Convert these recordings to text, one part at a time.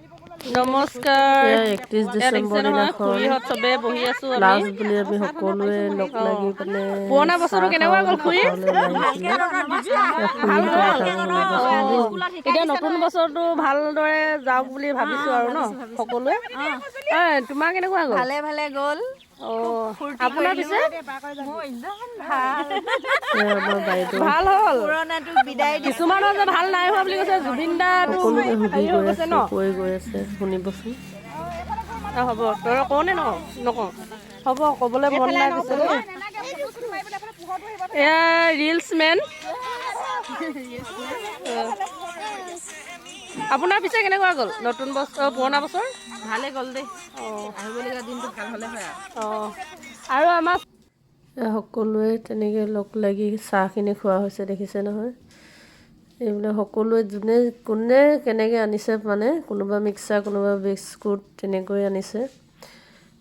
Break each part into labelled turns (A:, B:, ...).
A: নমস্কাৰ।
B: এয়া 31
A: ইয়াত দেখিছে
B: ডিচেম্বৰ
A: নহয়,
B: দিনাখন
A: খুৰীহঁত চবে বহি আছো আমি।
B: লাষ্ট বুলি আমি সকলোৱে লগ লাগি পিনে
A: পুৰণা বছৰটো
B: চাহ
A: কেনেকুৱা গ'ল
B: খাওঁ,
A: খুৰী?
B: পথাৰলৈ ওলাই আহিছিলে।
A: ভাল
B: খুৰীহঁতৰ
A: গ'ল।
B: কথাবোৰ শুনিবচোন দেই।
A: এতিয়া নতুন বছৰটো ভালদৰে যাওক বুলি ভাবিছো আৰু ন সকলোৱে। ঐ, তোমাৰ কেনেকুৱা গ'ল?
C: ভালে ভালে গ'ল।
A: আপোনাৰ পিছে?
C: মোৰ একদম ভাল।
B: এয়া আমাৰ বাইদেউ।
A: ভাল হ'ল।
C: পুৰণাটোক বিদায় দিছো।
A: কিছুমানৰ যে ভাল নাই হোৱা বুলি কৈছে, জুবিন দাটো
B: সকলোকে সুধি
A: হেৰি হৈ
B: গৈ
A: গৈছে
B: আছে
A: ন।
B: কৈ গৈ আছে, শুনিবচোন।
A: হ'ব, তই কওঁ নে নকওঁ? নকওঁ, হ'ব, ক'বলৈ মন নাই পিছে দেই। এয়া ৰিলচ মেন। আপোনাৰ পিছে কেনেকুৱা গ'ল নতুন বছৰ, পুৰণা বছৰ?
D: ভালে গ'ল দেই। আহিবলগীয়া দিনটো ভাল হ'লে হয় আৰু।
A: আৰু আমাৰ
B: এয়া সকলোৱে তেনেকৈ লগ লাগি চাহখিনি খোৱা হৈছে, দেখিছে নহয়। এইবিলাক সকলোৱে যোনে কোনে কেনেকৈ আনিছে, মানে কোনোবা মিক্সাৰ, কোনোবা বিস্কুট তেনেকৈ আনিছে।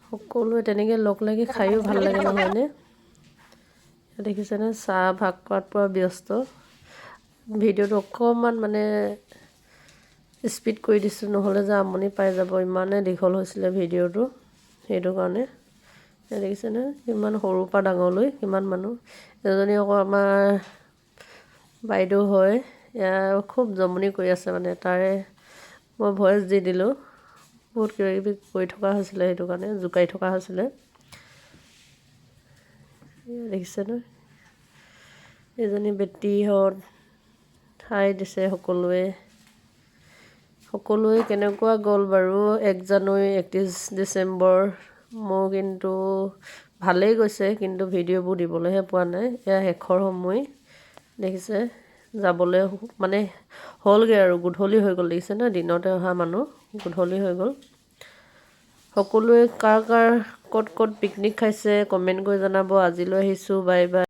B: সকলোৱে তেনেকৈ লগ লাগি খায়ো ভাল লাগে, নহয়নে? দেখিছেনে, চাহ ভাগ কৰাত পূৰা ব্যস্ত। ভিডিঅ'টো অকণমান মানে স্পীড কৰি দিছোঁ, নহ'লে যে আমনি পাই যাব, ইমানে দীঘল হৈছিলে ভিডিঅ'টো, সেইটো কাৰণে। এয়া দেখিছেনে, কিমান সৰুৰ পৰা ডাঙৰলৈ কিমান মানুহ। এজনী আকৌ আমাৰ বাইদেউ হয়। এয়া খুব জমনি কৰি আছে, মানে তাৰে মই ভইচ দি দিলোঁ। বহুত কিবা কিবি কৰি থকা হৈছিলে, সেইটো কাৰণে জোকাই থকা হৈছিলে। এয়া দেখিছে নহয়, এজনী বেটীহঁত ঠাই দিছে সকলোৱে। সকলোৱে কেনেকুৱা গ'ল বাৰু 1 জানুৱাৰী, 31 ডিচেম্বৰ? মোৰ কিন্তু ভালেই গৈছে, কিন্তু ভিডিঅ'বোৰ দিবলৈহে পোৱা নাই। এয়া শেষৰ সময়, দেখিছে, যাবলৈ মানে হ'লগৈ আৰু, গধূলি হৈ গ'ল, দেখিছে ন। দিনতে অহা মানুহ, গধূলি হৈ গ'ল। সকলোৱে কাৰ কাৰ ক'ত ক'ত পিকনিক খাইছে, কমেণ্ট কৰি জনাব। আজিলৈ আহিছোঁ, বাই বাই।